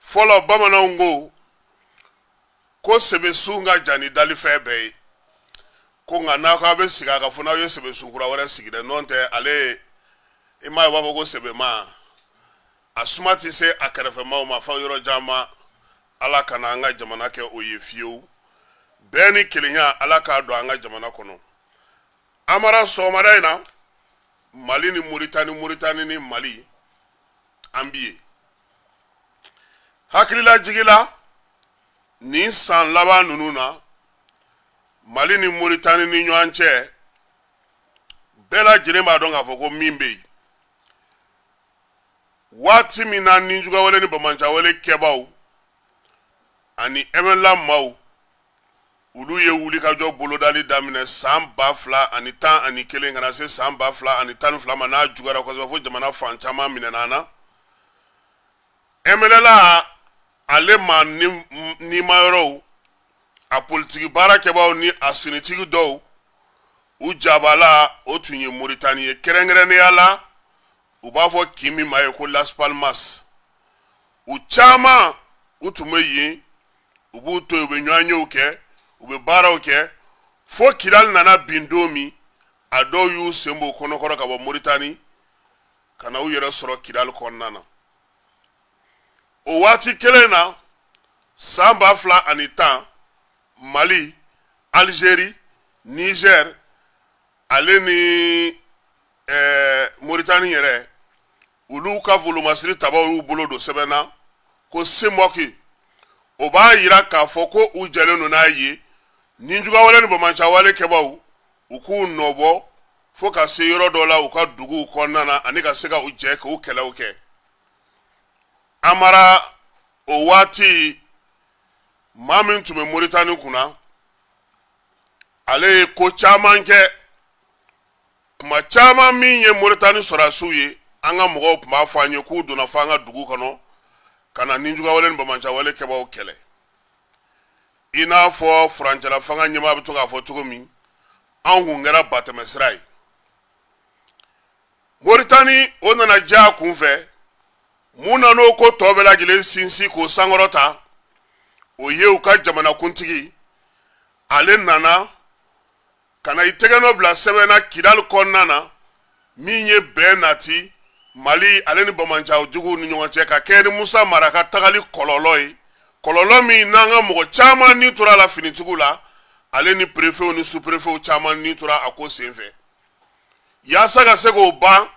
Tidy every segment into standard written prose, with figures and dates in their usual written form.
Fɔlɔ bamananw ko ko sebesun ka jan ni dalifɛn bɛɛ ye, ko nka n'a ko a bɛ sigi a kan fo n'aw ye sebesun kura wɛrɛ sigi dɛ, n'o tɛ ale i m'a ye u b'a fɔ ko sebema a suma tɛ se a kɛrɛfɛmaw ma fo yɔrɔ jan ma. Ala kana an ka jamana kɛ o ye fiyewu. Bɛn ni kelenya, Ala k'a don an ka jamana kɔnɔ. Amara, sɔgɔmada in na, Mali ni Moritani, Moritani ni Mali, an bi ye hakililajigi la nin san laban ninnu na, Mali ni Moritani ni ɲɔgɔn cɛ, bɛɛ lajɛlen b'a dɔn k'a fɔ ko min bɛ yen waati min na, nijuguyawale ni bamancawale kɛbaw ani MNLA maaw, olu ye wulikajɔ bolodali daminɛ san 2011 ka na se san 2012 ma, n'a juguyara kosɛbɛ fo jamana fan caman minɛna na. MNLA ale ma nimayɔrɔw, a politiki baarakɛbaw ni a finitigi dɔw, u jabala o tun ye Moritani ye, kɛrɛnkɛrɛnnenya la u b'a fɔ kin min ma ye ko Las Palmas. U caman u tun bɛ yen, u b'u to yen, u bɛ ɲɔgɔnyew kɛ, u bɛ baaraw kɛ, fo Kidali nana bin don min, a dɔw y'u sen bɔ kɔnɔkɔrɔ ka bɔ Moritani ka na u yɛrɛ sɔrɔ Kidali kɔnɔna na. O waati kelen na, san 2010, Mali, Algérie, Niger ale ni Moritani yɛrɛ, olu ka wolomasiri tabaw y'u bolo don sɛbɛn na ko CEMOC. O b'a yira k'a fɔ ko u jɛlen don n'a ye nijuguyawale ni bamancawale kɛbaw, u k'u nɔbɔ fo ka se yɔrɔ dɔ la u ka duguw kɔnɔna na, ani ka se ka u jɛ k'u kɛlɛw kɛ. Amara, o waati maa min tun bɛ Moritani kunna, ale ye ko caman kɛ. Kuma caman min ye Moritani sɔrɔdasiw ye, an ka mɔgɔw tun b'a fɔ an ye k'u donna fo an ka dugu kɔnɔ ka na nijuguyawale ni bamancawale kɛbaw kɛlɛ. I n'a fɔ furancɛla fanga ɲɛmaa bɛ to k'a fɔ cogo min, anw kun kɛra batɛmɛsira ye. Moritani o nana diya a kun fɛ. Mun na n'o ko tɔ bɛɛ lajɛlen sinsin k'o sankɔrɔta? O ye u ka jamanakuntigi, ale nana ka na i tɛgɛnɔ bila sɛbɛn na Kidali kɔnɔna na, min ye bɛn nati Mali ale ni bamancaw juguw ni ɲɔgɔn cɛ, ka kɛ ni Musa Mara ka tagali kɔlɔlɔ ye, kɔlɔlɔ min n'an ka mɔgɔ caman ni tora a la, finitigiw la ale ni perefew ni superefew caman ni tora a ko senfɛ, yaasa ka se k'o ban.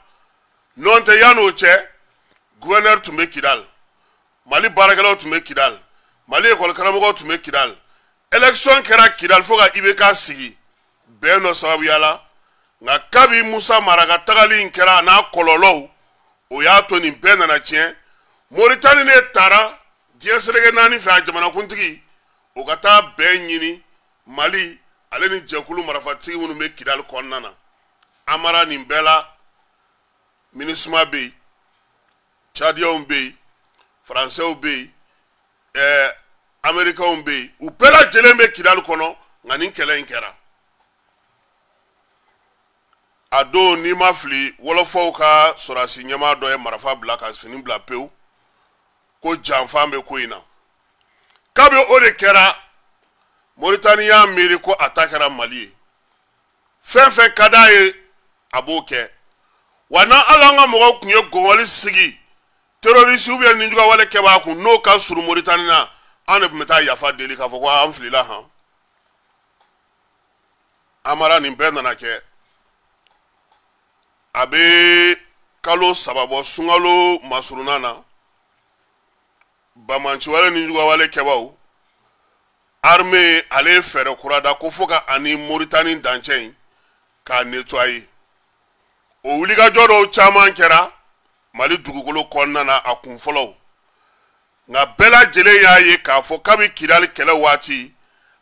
N'o tɛ, yan'o cɛ, gouverneur tun bɛ Kidali, Mali baarakɛlaw tun bɛ Kidali, Mali ekɔli karamɔgɔw tun bɛ Kidali, élection kɛra Kidali fo ka IBK sigi bɛn dɔ sababuya la. Nka kabi Musa Mara ka tagali in kɛra, a n'a kɔlɔlɔw, o y'a to nin bɛɛ nana tiɲɛ. Moritani ne taara diɲɛ seleke naani fɛ, a jamanakuntigi o ka taa bɛn ɲini Mali ale ni jɛkulu marifatigi minnu bɛ Kidali kɔnɔna na. Amara, nin bɛɛ la, MINUSMA bɛ yen, Tchadiens bɛ yen, Faransɛw bɛ yen, Américains bɛ yen, u bɛɛ lajɛlen bɛ Kidali kɔnɔ. Nka nin kɛlɛ in kɛra a don, n'i ma fili, wɔlɔfɔw ka sɔrɔdasi ɲɛmaa dɔ ye marifa bila ka fini bila pewu ko janfan bɛ ko in na. Kabi o de kɛra, Moritani y'a miiri ko a ta kɛra Mali ye, fɛn fɛn ka d'a ye a b'o kɛ. Wa n'an hali an ka mɔgɔw tun ye gɔngɔli sigi terroriste ou bien nijuguyawale kɛbaa kun, n'o ka surun Moritani na, an de tun bɛ taa yafa deli k'a fɔ ko an filila han. Amara, nin bɛɛ nana kɛ a bɛ kalo 3 bɔ, sunkalo masurunna na, bamanciwale ni juguyawale kɛbaw, armée ale ye fɛɛrɛ kura da ko fo ka ani Moritani dancɛ in k'a nettoyer. O wulikajɔ dɔw caman kɛra Mali dugukolo kɔnɔna na a kun fɔlɔw. Nka bɛɛ lajɛlen y'a ye k'a fɔ kabi Kidali kɛlɛ waati,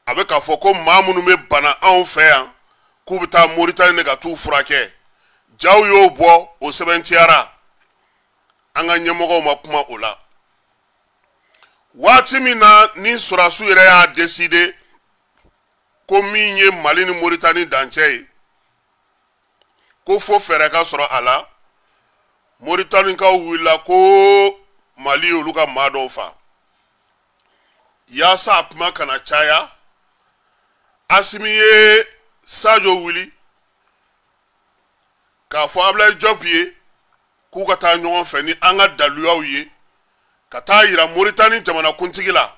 a bɛ k'a fɔ ko maa minnu bɛ bana anw fɛ yan, k'u bɛ taa Moritani de ka t'u furakɛ. Jaw y'o bɔ, o sɛbɛntiyara, an ka ɲɛmɔgɔw ma kuma o la. Waati min na ni sɔrɔdasiw yɛrɛ y'a décider ko min ye Mali ni Moritani dancɛ ye, ko fo fɛɛrɛ ka sɔrɔ a la, Moritanikaw wulila ko Mali y'olu ka maa dɔw fa. Yaasa a kuma kana caya, Asimi ye Sajo wuli k'a fɔ Abulayi Jɔp ye k'u ka taa ɲɔgɔn fɛ ni an ka daluyaw ye ka taa yira Moritani jamanakuntigi la.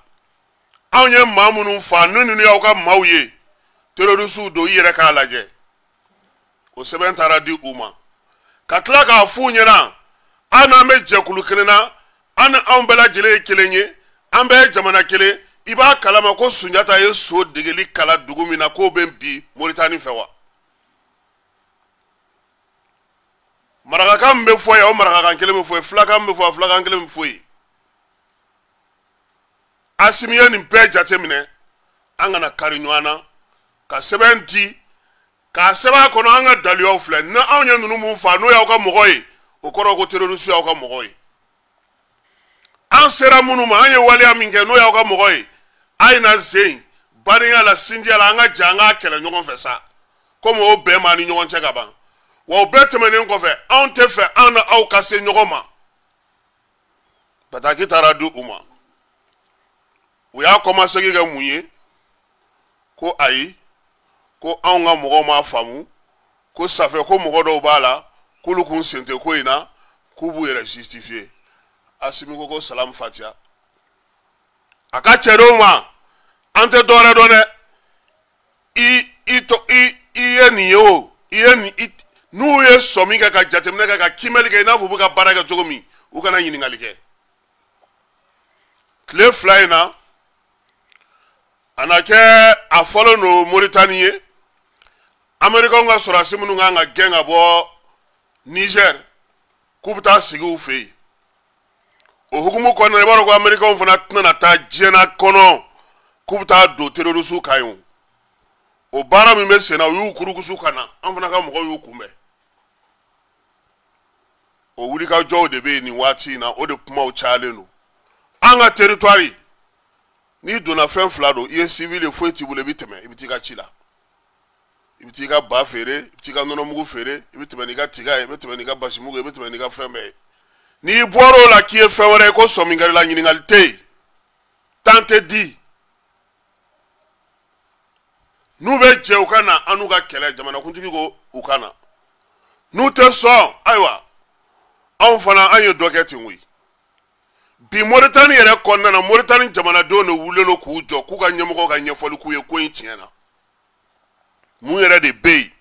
Anw ye maa minnu faa, ni ninnu y'aw ka maaw ye, terrorisiw don, i yɛrɛ k'a lajɛ. O sɛbɛn taara di u ma ka tila k'a f'u ɲɛna, an n'an bɛ jɛkulu kelen na, an ni anw bɛɛ lajɛlen ye kelen ye, an bɛɛ ye jamana kelen. I b'a kalama ko Sunjata ye so degeli kalan dugu min na, k'o bɛ bi Moritani fɛ wa? Marakakan min bɛ fɔ yen, o marakakan kelen bɛ fɔ yen, filakan min bɛ fɔ yen, filakan kelen bɛ fɔ yen. Asimi ye nin bɛɛ jateminɛ, an kana kari ɲɔgɔn na, ka sɛbɛn di k'a sɛbɛn a kɔnɔ, an ka daluyaw filɛ, ni anw ye ninnu mun faa, n'o y'aw ka mɔgɔ ye, o kɔrɔ ko terroriste y'aw ka mɔgɔ ye. An sera minnu ma, an ye waleya min kɛ, n'o y'aw ka mɔgɔ ye, a ye na zen badenya la, sinjiya la, an ka jɛ an k'a kɛlɛ ɲɔgɔn fɛ sa, komi o bɛn b'an ni ɲɔgɔn cɛ ka ban. Wa o bɛɛ tɛmɛnen kɔfɛ, anw tɛ fɛ an na aw ka se ɲɔgɔn ma. Bataki taara di u ma, u y'a kɔmasegin kɛ mun ye? Ko ayi, ko anw ka mɔgɔw m'a faamu, ko safɛ ko mɔgɔ dɔw b'a la k'olu kun sen tɛ ko in na, k'u b'u yɛrɛ justifier. Asimi ko ko salam fatiya a ka cɛdenw ma, an tɛ dɔwɛrɛ dɔn dɛ, i i tɔ i i ye nin ye o, i ye nin i n'u ye sɔmi kɛ ka jateminɛ kɛ ka kiimɛli kɛ i n'a fɔ u bɛ ka baara kɛ cogo min, u kana ɲininkali kɛ. Tile 2 in na, a na kɛ a fɔlen don Moritani ye, Amerikɛnw ka sɔrɔdasi minnu kan ka gɛn ka bɔ Niger k'u bɛ taa sigi u fɛ yen. O hukumu kɔnɔna na, i b'a dɔn ko Amerikɛnw fana tɛna taa diɲɛ na kɔnɔ k'u bɛ taa don terrorisiw kan yen. O baara min bɛ sen na, u y'u kurukusu ka na, an fana ka mɔgɔw y'u kunbɛn. O wulikajɔw de bɛ yen nin waati in na, o de kumaw cayalen don. An ka territoire, n'i donna fɛn fila don, i ye civil ye, foyi t'i bolo, i bɛ tɛmɛ, i bɛ t'i ka ci la, i bɛ t'i ka ba feere, i bɛ t'i ka nɔnɔmugu feere, i bɛ tɛmɛ n'i ka tiga ye, i bɛ tɛmɛ n'i ka basimugu ye, i bɛ tɛmɛ n'i ka fɛn bɛɛ ye. N'i bɔra o la k'i ye fɛn wɛrɛ ye, ko sɔmi kɛr'i la, ɲininkali tɛ yen, tan tɛ di. N'u bɛ jɛ u ka na an n'u ka kɛlɛ, jamanakuntigi ko u ka na. N'u tɛ sɔn, ayiwa, anw fana an ye dɔ kɛ ten koyi. Bi Moritani yɛrɛ kɔnɔna na, Moritani jamanadenw de wulilen don k'u jɔ k'u ka ɲɛmɔgɔw ka ɲɛfɔli k'u ye ko in tiɲɛ na, mun yɛrɛ de bɛ yen?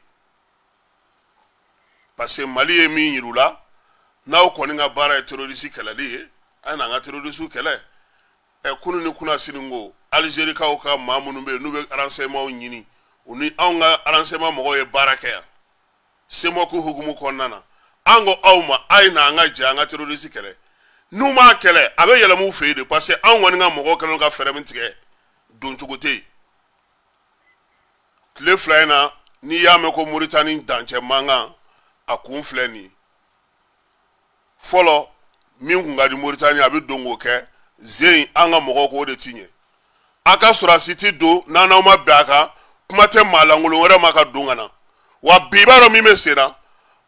Parce que Mali ye min yir'u la, n'aw kɔni ka baara ye terroriste kɛlɛli ye, a ye n'an ka terroriste kɛlɛ. Ɛ, kunun ni kunasini ko Alizerikaw ka maa minnu bɛ yen n'u bɛ renseignement ɲini, u ni anw ka renseignement mɔgɔw ye baara kɛ yan CEMOC hukumu kɔnɔna na. An ko aw ma, a ye na an ka jɛ an ka terroriste kɛlɛ. N'u m'a kɛlɛ, a bɛ yɛlɛma u fɛ yen de, parce que anw kɔni ka mɔgɔw kɛlen don ka fɛɛrɛ min tigɛ, doncogo tɛ yen. Tile 2 in na, n'i y'a mɛn ko Moritani dancɛ mankan, a kun filɛ nin ye. Fɔlɔ min kun ka di Moritani, a bɛ don k'o kɛ zen, an ka mɔgɔw k'o de ti ɲɛ. A ka sɔrɔdasi ti don n'an n'aw ma bɛn a kan, kuma tɛ maa lankolon wɛrɛ ma ka don ka na. Wa bi, i b'a dɔn min bɛ sen na,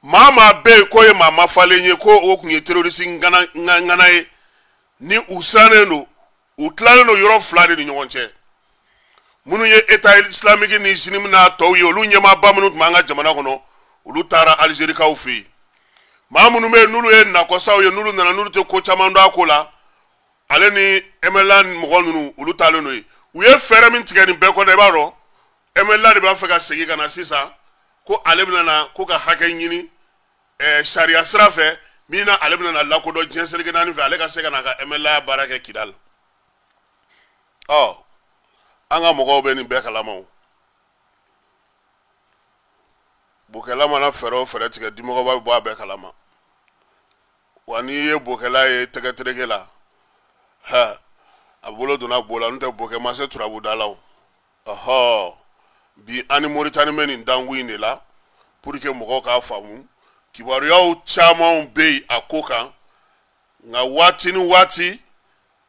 maa maa bɛ yen k'o ye maa mafalen ye, ko o kun ye terroriste ŋana ŋana ye, ni u sirannen don, u tilalen don yɔrɔ fila de ni ɲɔgɔn cɛ. Minnu ye État islamique ni JNIM n'a tɔw ye, olu ɲɛmaaba minnu tun b'an ka jamana kɔnɔ, olu taara Alizerikaw fɛ yen. Maa minnu bɛ yen n'olu ye nakɔsaw ye, n'olu nana, n'olu tɛ ko caman dɔn a ko la, ale ni MNLA mɔgɔ ninnu, olu taalen don yen. U ye fɛɛrɛ min tigɛ nin bɛɛ kɔnɔ, i b'a dɔn MNLA de b'a fɛ ka segin ka na sisan, ko ale bɛna na ko ka hakɛ ɲini sariya sira fɛ min na, ale bɛna na lakodɔn diɲɛ seleke naani fɛ, ale ka se ka n'a ka MNLA baara kɛ Kidali. Ɔ, an ka mɔgɔw bɛ nin bɛɛ kalama. O bokɛla mana fɛɛrɛ o fɛɛrɛ tigɛ, dimɔgɔba bɛ bɔ a bɛɛ kalama. Wa n'i ye bokɛla ye tɛgɛ tereke la, hɛ, a bolo donna bo la, n'o tɛ bokɛ ma se turabu da la. O ɔhɔ, bi an ni Moritani bɛ nin dankun in de la pour que mɔgɔw k'a faamu. Kibaruyaw camanw bɛ yen a ko kan, nka waati ni waati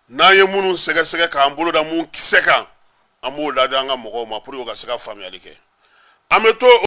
n'an ye minnu sɛgɛsɛgɛ k'an bolo da mun kisɛ kan, an b'o ladi an ka mɔgɔw ma pour que u ka se ka faamuyali kɛ. An bɛ to